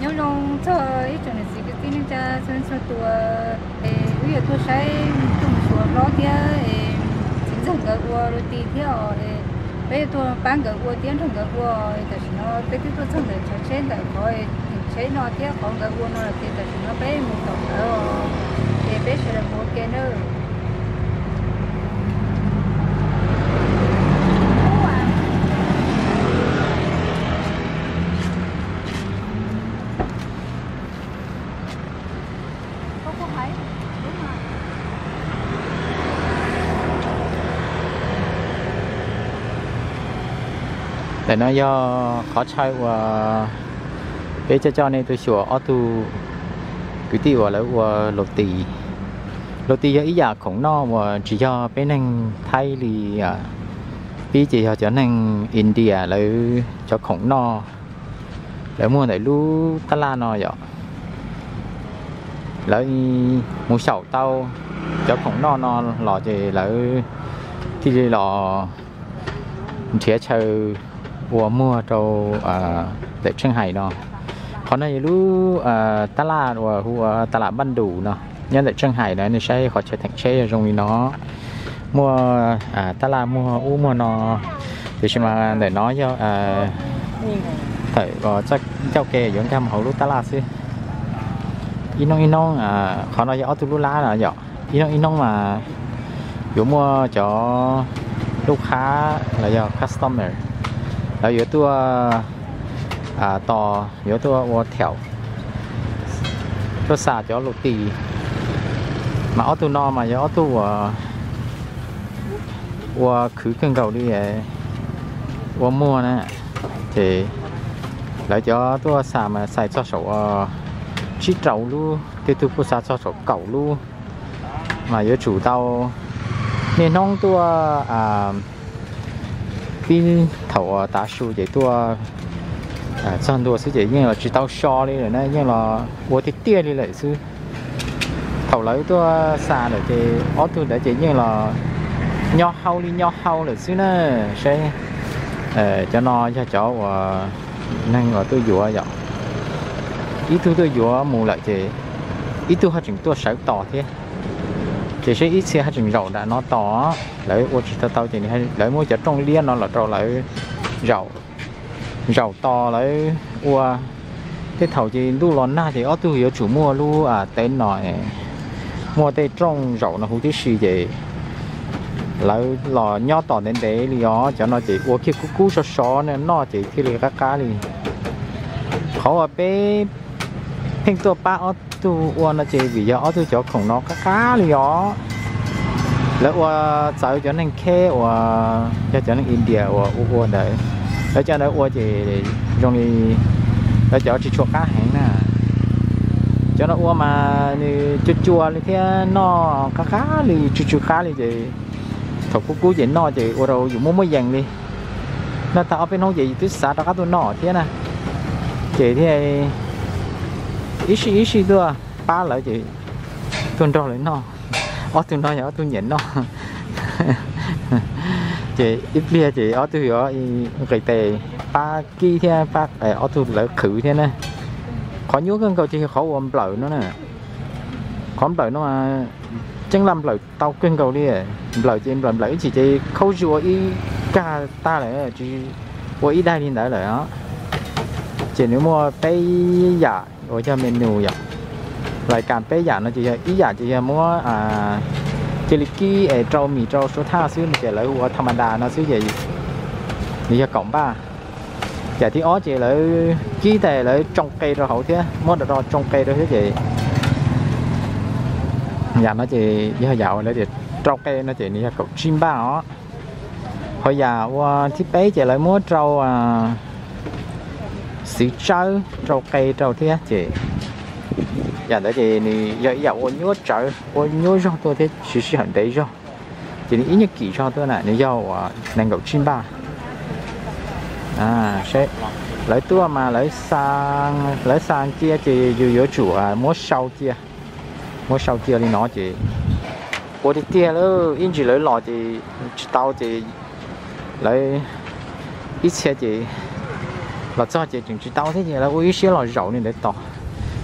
Nyob zoo txog ib tsoom niam txiv kwv tij neej tsa txhua leej txhua tus, es wb yuav tuaj saib tuaj mus xyuas hlob thiab es txiv ntxawm nkawd ua roti thiab os. Peb yuav tuaj pab nkawd ua thiab nrog nkawd ua. Tam sim no peb twb tuaj txog ntawm chav tsheb ntawm qhov tsheb no thiab qhov nkawd ua no lawm ces tam sim no peb mus tom nkawd os. Ces peb sawv daws mus ua ke nawb. Ntawm no yog qhov chaw uas peb coj coj nej tuaj xyuas ob tug kwv tij uas lawv ua roti. Roti yog ib yam khoom noj uas tsis yog peb neeg Thaib li, pib ces yog cov neeg India lawv cov khoom noj, lawv muag ntawm lub tab laj no yom. Lawv mus xyaum tau cov khoom noj no los ces lawv thiaj li los nrhiav chaw ua muag rau ntawm tsheej hais no. Qhov no yog lub tab laj uas hu ua tas lam npaj ntus no, nyob ntawm tsheej hais no. Nej saib qhov chaw theem tsheb yog zoo li no, muaj tab laj muag ub muag no, tiam sis mas ntawm no yog thawm ncauj ke yuav nkag mus hauv lub tab laj xwb. Ib hnub ib hnub, qhov no yog ob tug lub lab no yom. Ib hnub ib hnub mas yuav muaj cov lub qhab los yog customer, lawv yuav tuaj tos, yuav tuaj ua thaum, tuaj xa cov roti. Mas ob tug no mas yog ob tug uas ua khwv kawg nkaus li ua muag na. Ces lawv cov tuaj xa mas xa txog saum tsib rau lub, tej tug kuj xa txog saum kaum lub. Mas yuav tsum tau niaj hnub tuaj, pib thaum tav su ces tuaj txog ntua xwb ces yeej los tsis tau so li lawm na, yeej los ua tiag tiag li lawm xwb. Thaum lawv tuaj xa lawm ces ob tug ntawd ces yeej los nyo hau li nyo hau lawm xwb na. Saib, cov no yog cov uas neeg uas tuaj yuav yom. Ib tug tuaj yuav mus lawm ces ib tug haj tseem tuaj sawv tos thiab. Ces saib ib txhia haj tseem zaum nram no tos, lawv ua tsis tau tau ces lawv muab cov rooj liab no los rau lawv zaum, zaum tos lawv ua. Tej thaum ces ntuj los nag ces ob tug yuav tsum muaj lub tev no, muaj tej rooj zaum no huv tib si ces lawv los nyob tos ntev ntev li os. Cov no ces ua kiag kub kub sov sov noj ces thiaj li qab qab li. Qhov uas peb pheej tuaj pab ob tug ua no ces vim yog ob tug cov khoom no qab qab li os. Lawv ua txawv cov neeg kheb uas yog cov neeg India uas ua ua ntawd. Lawv cov ntawd ua ces zoo li lawv cov tsis tshua qab heev na. Cov no ua mas nws cua cua li thiab noj qab qab li, tsw tsw qab li ces thaum kub kub ces noj ces ua rau yus muaj muaj yees li. Noj tag ob peb hnub ces yus twb xav rov qab tuaj noj thiab na. Ces thiaj ib sij ib sij tuaj pab lawv ces tuaj nrog lawv noj. Ob tug no yog ob tug nyiam noj. Ces ib pliag ces ob tug yuav nqis tes pab kib thiab pab ob tug lawv qhwv thiab na. Qhov nyuaj kawg nkaus ces yog qhov uas nplawm no na. Qhov nplawm no mas ceeb laj nplawm tau kawg nkaus li. Nplawm ces nplawm nplawm ib chim ces khaub zig ua ib kag tag lawm, tsis ua ib daig li ntawd lawm os. Ces nws muaj peb yam uas yog menu yom. Lais kas peb yam no ces yog ib yam ces yog muab cia li kib es rau mis rau suav thaj xwb no ces lawv hu ua tha ma da no xwb ces nws yog kaum npaj. Yam thib ob ces lawv kib tas lawv tsoo qe rau hauv thiab, muab rau tsoo qe rau thiab ces yam no ces yog yam uas lawv tias rau qe no ces nws yog kaum tsib npaj os. Ho yam ua thib peb ces lawv muab rau xiv tsawb rau qe rau thiab ces yam ntawd ces nws yog ib yam ua nyuaj tsawv ua nyuaj zog tuaj thiab siv sij hawm ntev zog. Ces nws ib nyuag kim zog tuaj na nws yog uas nees nkaum tsib npaj. Lawv tuaj mas lawv xa cia ces yus yuav tsum muab sau cia. Muab sau cia li no ces ua tiag tiag lawm, ib ntsis lawv los ces tsis tau ces lawv ib txhia ces Los txog ces tseem tsis tau thiab ces lawv ua ib siab los zaum li ntawd tos,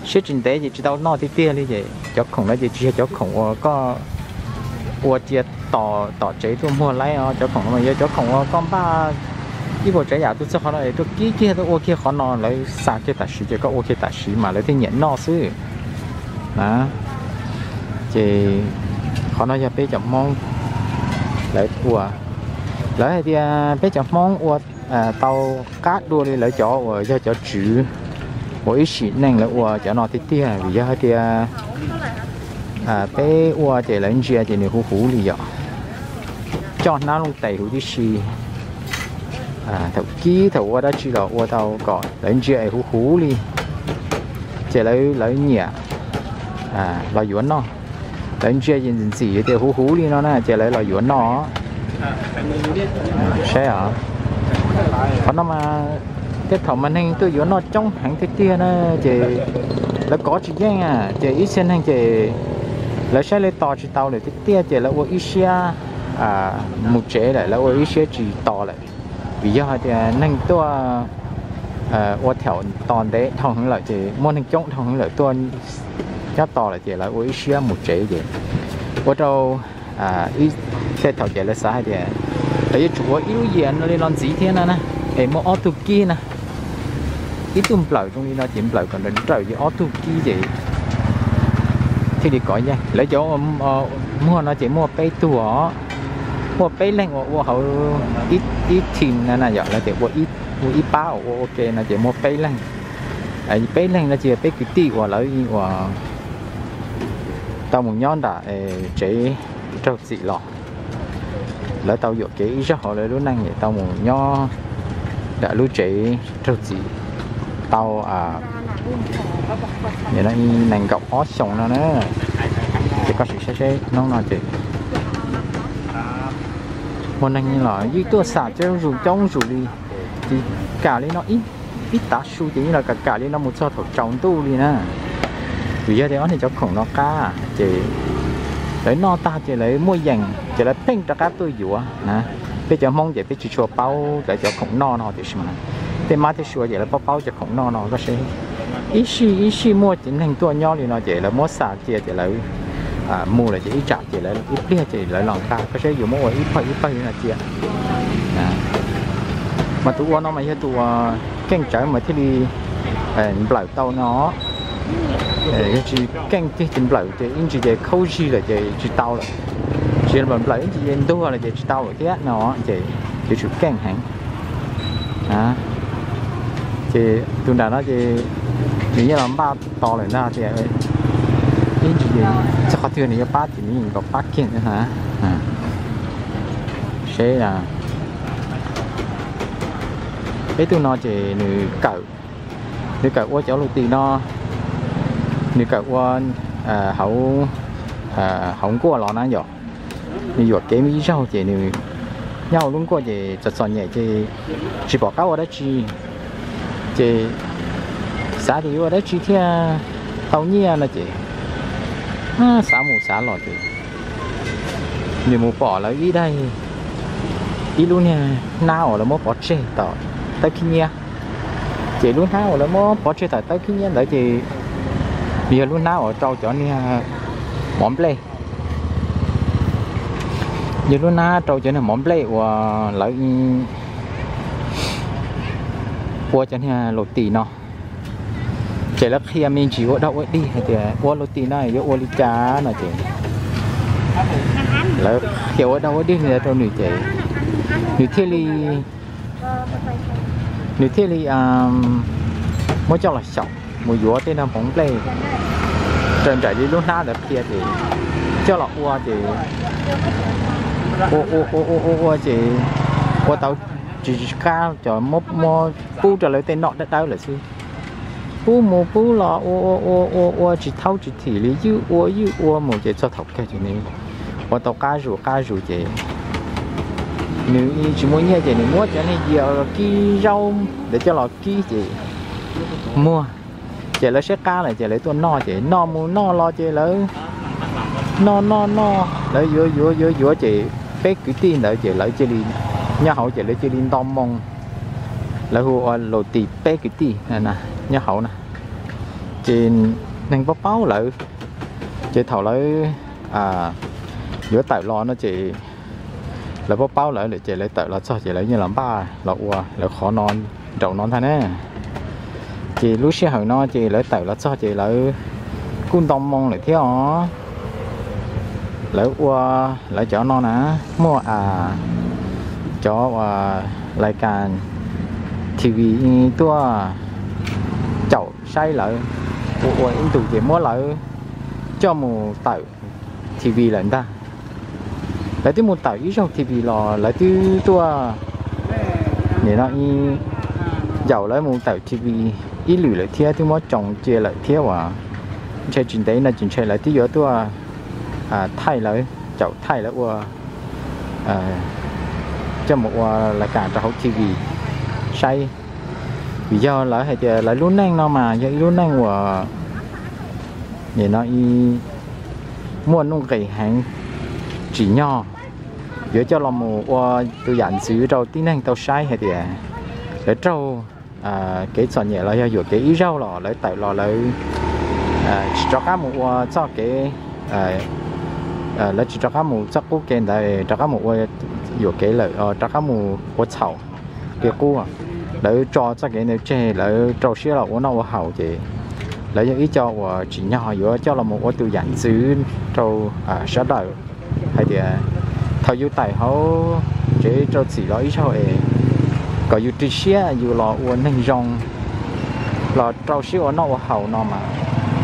siab tsis ntev ces tsis tau noj tiag tiag li. Ces cov khoom no ces tsis yog cov khoom uas koj ua cia tos tom tsev tuaj muag laib os. Cov khoom no yog cov khoom uas koj npaj ib puas tsav yam tuaj txog qhov no es tuaj kib kiag tuaj ua kiag qhov no, lawv xa kiag tam sim ces koj ua kiag tam sim mas lawv thiaj nyiam noj xwb na. Ces qhov no yog peb cov Hmoob lawv ua, lawv hais tias peb cov Hmoob ua tau qab dua li lawv cov uas yog cov tswv uas ib sim neej lawv ua cov no tiag tiag, vim yog hais tias peb ua ces lawv ntsia ces nws huv huv li yom. Coj hnab looj tes huv tib si. Thaum kib thaum ua dab tsi los ua tau kom lawv ntsia es huv huv li, ces lawv nyiam los yuav noj. Lawv ntsia ces ntxim ntxim tias huv huv li no na ces lawv los yuav noj. Saib os, qhov no mas tej thaum mas neeg tuaj yuav noj coob heev tiag tiag na, ces lawv kov tsis yeej, ces ib txhia neeg ces lawv saib lawv tos tsis tau lawm tiag tiag ces lawv ua ib siab mus tsev lawm, lawv ua ib siab tsis tos lawm. Vim yog hais tias neeg tuaj ua thaum tos ntev dhau heev lawm ces muaj neeg coob dhau heev lawm tuaj nyob tos lawm ces lawv ua ib siab mus tsev ces ua rau tej thaum ces lawv xav hais tias lawv yuav tsum ua ib lub yias no li no ntxiv thiab na na, es muaj ob tug kib na, ib tug nplawm zoo li no ces nplawm kom nrawm nrawm ces ob tug kib ces thiaj li kov yeej. Lawv cov muag no ces muaj peb tug os, muaj peb leeg uas ua hauv ib team na na yom, lawv tias ua ib pab uas ua ua ke no ces muaj peb leeg. Peb leeg no ces peb kwv tij uas lawv uas tau mus nyob nram tsev raug txim los, lawv tau yuam kev ib zaug hauv lawv lub neej es tau mus nyob nram lub tsev raug txim tau nees nkaum ob xyoos no na. Ces koj sim saib seb hnub no ces muaj neeg los yeej tuaj xam coob zus coob zus li, ces kam li no ib tav su ces yeej los kam kam li no mus txog thaum tsaus ntuj li na. Vim yog tias ob niag cov khoom no qab ces lawv noj tag ces lawv muaj yees ces lawv pheej rov qab tuaj yuav na. Peb cov Hmoob ces peb tsis tshua paub lawv cov khoom noj no tiam sis mas tej mab tej sua ces lawv paub paub cov khoom noj no. Koj saib, ib sij ib sij muaj neeg tuaj nyob li no ces lawv muab xa cia ces lawv mus lawm ces ib tsam ces lawv ib pliag ces lawv los nqa. Koj saib yuav muab ua ib pawg ib pawg li no cia. Mas tus ua no mas yog tus uas keej tsawv mas thiaj li nplawm tau no. Yog tsis keej tiag ces nplawm ces ib ntsis ces khaub zig lawm ces tsis tau lawm. Tsis nplawm ib ntsis ces ntuag lawm ces tsis tau lawm thiab no ces yuav tsum keej heev. Ces tus nram no ces nws yeej los npaj tos lawm ntag tias ib ntsis ces txog qhov twg nws yuav pab ces nws yeej los pab kiag na. Seb, peb tug no ces nws kawm, nws kawm ua cov lus tim no, nws kawm ua hauv, hauv nkuaj los na yom. Nws yuam kev ib zaug ces nws nyob hauv lub nkuaj ces txom txom nyem ces tsis pom qab ua dab tsi, ces xav tias yuav ua dab tsi thiaj tau nyiaj no ces xav mus xav los ces nws mus pom lawv ib daim, ib lub niag hnab uas lawv muab pov tseg tom tawb khib nyiab. Ces lub hnab uas lawv muab pov tseg tom tawb khib nyiab ntawd ces nws yog lub hnab uas rau cov niag mov nplej. Yog lub hnab rau cov niag mov nplej uas lawv ua cov niag lus tis no. Ces lawv qhia me ntsis ua dog ua dig hais tias ua lus tis no yuav ua li cas no ces lawv qhia ua dog ua dig li ntawd rau nws ces nws thiaj li, nws thiaj li muab coj los xyaum mus yuav tej niag hmoov nplej raws nraim li lub hnab ntawd qhia ces coj los ua ces ua ua ua ua ua ces ua tau tsis qab cov muab pub rau lawv tej noj dawb dawb lawm xwb. Pub mus pub los ua ua ua ua ua tsis thaub tsis thim li, ywj ua ywj ua mus ces txog thaum kawg ces nws ua tau qab zus qab zus ces nws tsis muaj nyiaj ces nws muab cov niag yias kib zaub ntawd coj los kib ces muag. Ces lawv saib qab lawm ces lawv tuaj noj ces noj mus noj los ces lawv noj noj noj lawv yuav yuav yuav yuav ces peb kwv tij ntawd ces lawv cia li nyob hauv ces lawv cia li nto moo, Lawv hu ua Los Tis peb kwv tij nyob hauv na. Ces neeg paub paub lawv, ces thaum lawv yuav tawm los no ces lawv paub paub lawv lawm ces lawv tawm los txog ces lawv yeej los npaj los ua lawv qhov no nraum no ntag na. Ces lub sij hawm no ces lawv tawm los txog ces lawv kuj nto moo lawm thiab os. Lawv ua, lawv cov no na, muaj a, cov uas lais kas T V tuaj caum saib lawv, ua ua ib ntus ces muab lawv coj mus tawm T V lawm ntag. Lawv twb mus tawm ib zaug T V los lawv twb tuaj, nim no yaum lawv mus tawm T V ib lwm lawm thiab, twb muab tsoo cia lawm thiab uas ntshe tsis ntev no ces ntshe lawv twb yuav tuaj thaij lawv, caum thaij lawv ua, coj mus ua lais kas rau hauv T V saib. Vim yog lawv hais tias lawv lub neej no mas yog ib lub neej uas nim no muaj nuj nqis heev, tsim nyog yuav coj los mus ua tus yam ntxwv rau tib neeg tau saib hais tias lawv raug kev txom nyem los yog yuam kev ib zaug los lawv tawm los lawv tsis rov qab mus ua txoj kev, lawv tsis rov qab mus txoj qub kev ntawd, rov qab mus ua yuam kev lawm, rov qab mus ua txhaum kev qub. Lawv tso txoj kev ntawd tseg, lawv rau siab los ua noj ua haus ces lawv yog ib co uas tsim nyog yuav coj los mus ua tus yam ntxwv rau sawv daws hais tias thaum yus tawm hauv tsev rau txim los ib zaug es kom yus ris siab yus los ua neeg zoo, los rau siab ua noj ua haus no mas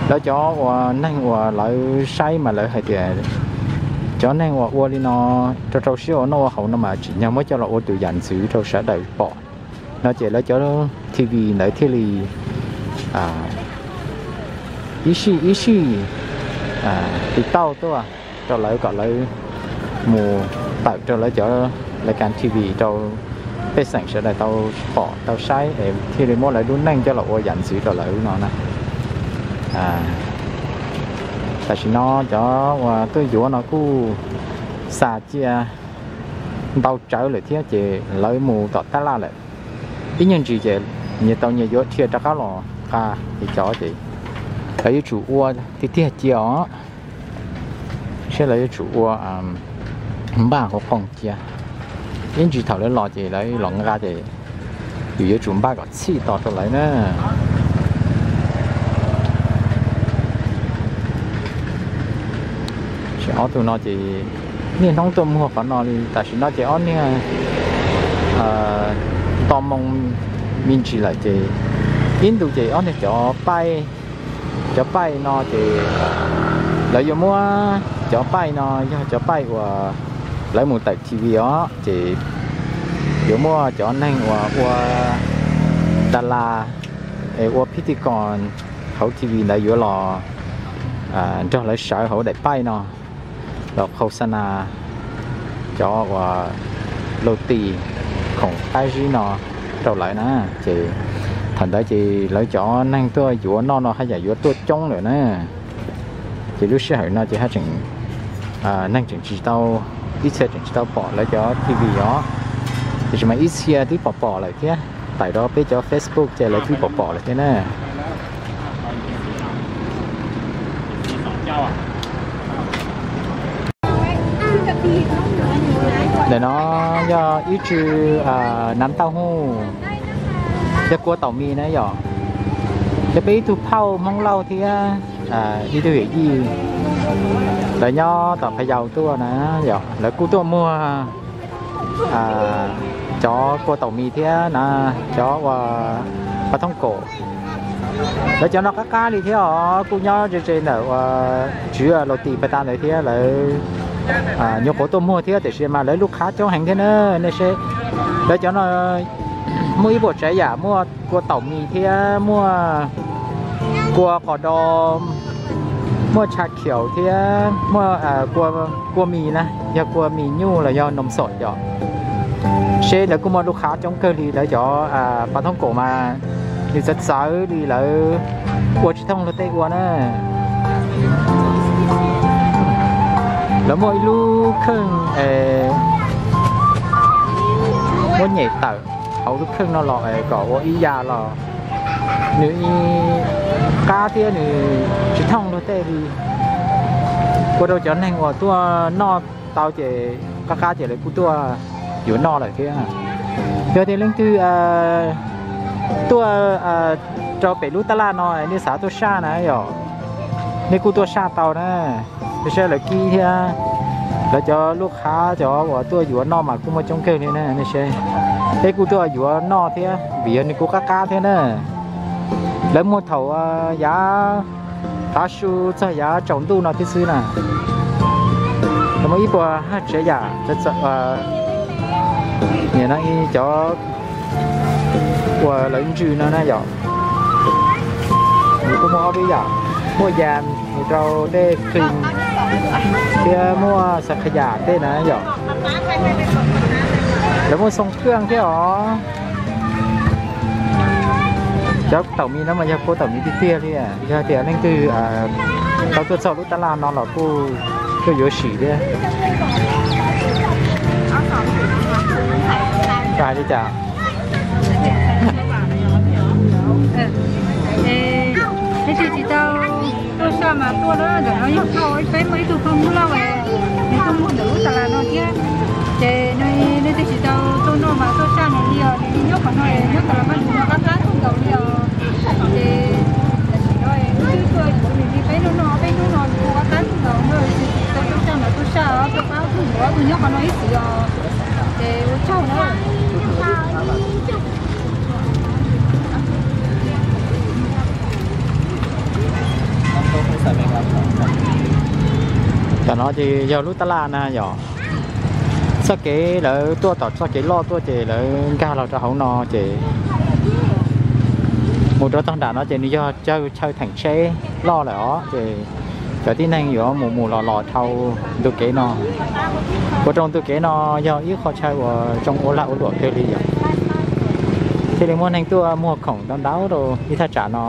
lawv cov uas neeg uas lawv saib mas lawv hais tias cov neeg uas ua li no rau rau siab ua noj ua haus no mas tsim nyog muab coj los ua tus yam ntxwv rau sawv daws pom no ces lawv cov T V ntawd thiaj li ib sij ib sij tiv tauj tuaj rau lawv kom lawv mus tawm rau lawv cov lais kas T V rau pej xeem sawv daws tau pom tau saib es thiaj li muab lawv lub neej coj los ua yam ntxwv rau lawv no na. Tam sim no cov uas tuaj yuav no kuj xa cia ntau tsawv lawm thiab ces lawv mus tom tab laj lawm. Ib nyuag ntsis ces nyias tau nyias yuav dhia rov qab los nqa es cov ces lawv yuav tsum ua tiag tiag cia os. Saib lawv yuav tsum ua npaj qhov qoos cia. Ib ntsis thaum lawv los ces lawv los nqa ces yus yuav tsum npaj kom txhij tos rau lawv na. Ob tug no ces niaj hnub tuaj muag qhov no li. Tam sim no ces ob niag nto moo me ntsis lawm ces ib ntus ces ob niag cov paij, cov paij no ces lawv yuav muab cov paij no yog cov paij uas lawv mus tawm T V os ces yuav muaj cov neeg uas ua tas las es ua phij ti kos hauv T V ntawd yuav los nrog lawv sawv hauv daim paij no los khau xa nas cov uas Los Tis khoom qab zib no rau lawv na. Ces thaum ntawd ces lawv cov neeg tuaj yuav noj no haj yam yuav tuaj coob lawm na. Ces lub sij hawm no ces haj tseem, neeg tseem tsis tau, ib txhia tseem tsis tau pom lawv cov T V os, tiam sis mas ib txhia twb pom pom lawm thiab, tawm rau peb cov Facebook ces lawv twb pom pom lawm thiab na. Ntawm no yog ib tsw nam tauj huj, yog kua taum mis na yom. Yog peb ib tug phauj Hmoob Lauj thiab ib tug yawm yij, lawv nyob tom Pha Yau tuaj na yom, lawv kuj tuaj muag cov kua taum mis thiab na, cov uas pa thooj kaum. Lawv cov no qab qab li thiab os, kuj nyob ze ze ntawm uas tswv Los Tis pas tas ntawd thiab, lawv nyuam qhuav tuaj muag thiab tiam sis mas lawv lub qhab coob heev thiab na. Nej seb, lawv cov no muaj ib puas tsav yam, muaj kua taum mis thiab, muaj kua qos do, muaj tsha khiaum thiab muaj kua mis na, yog kua mis nyuj los yog noom xom yom. Seb lawv kuj muaj lub qhab coob kawg li, lawv cov pa thooj kaum mas nws txawv txawv li, lawv ua tsis thooj luag tej ua na. Lawv muaj ib lub kheej muab nyem tawm Hauv lub kheej no los kom ua ib yam los nws qab thiab nws tsis thooj luag tej li. Ua rau cov neeg uas tuaj noj tau ces qab qab ces lawv kuj tuaj yuav noj lawm thiab. Yog tias leej twg tuaj rau pem lub tab laj no nej xav tuaj saj na yom, nej kuj tuaj saj tau na. Nej saib lawv kib thiab, lawv cov lub qhab cov uas tuaj yuav noj mas kuj muaj coob kawg li na. Nej saib, peb kuj tuaj yuav noj thiab vim yog nws kuj qab qab thiab na. Lawv muag thaum yav tav su txog yav tsaus ntuj no thiab xwb na. Muaj ib puas haj tsev yam, nim no cov uas lawv ntsws no na yom. Nws kuj muaj ob peb yam, muaj yas mus rau tej cream thiab muaj xav khas yam tej na yom. Lawv muaj xoo khaj thiab os. Cov taum mis no mas yog puab taum mis tiag tiag li. Yog tias leej twg tau tuaj txog lub tab laj no los kuj tuaj yuav sim thiab. Koj hais li cas? Leej twg tsis tau tuaj saj mas tuaj na, ntawm no yog thauj peb muaj ib tug phooj ywg loj, nws tuaj muag ntawm lub tas las no thiab. Ces leej twg tsis tau tuaj noj mas tuaj saj nws li os, nws nyob qhov no nyob tas las mas nws qab qab kawg nkaus li os. Ces tam sim no wb twb tuaj yuav nws li peb hnub no, peb hnub no nws kuj qab qab kawg nkaus na, tsis tau tuaj saj mas tuaj saj os, tuaj pab tus yuav tus nyob qhov no ib txhis os. Ces ua tsaug na. Tam no ces yog lub tab laj na yom. Txoj kev lawv tuaj tom txoj kev loj tuaj ces lawv nkag los rau hauv no ces mus rau tog nram no ces nws yog chaw, chaw theem tsheb loj lawm os. Ces cov tib neeg yuav mus mus los los dhau ntug kev no. Ua rau ntug kev no yog ib qho chaw uas zoo ua lag ua luam kawg li yom. Thiaj li muaj neeg tuaj muag khoom ntau ntau rau ib thaj tsam no.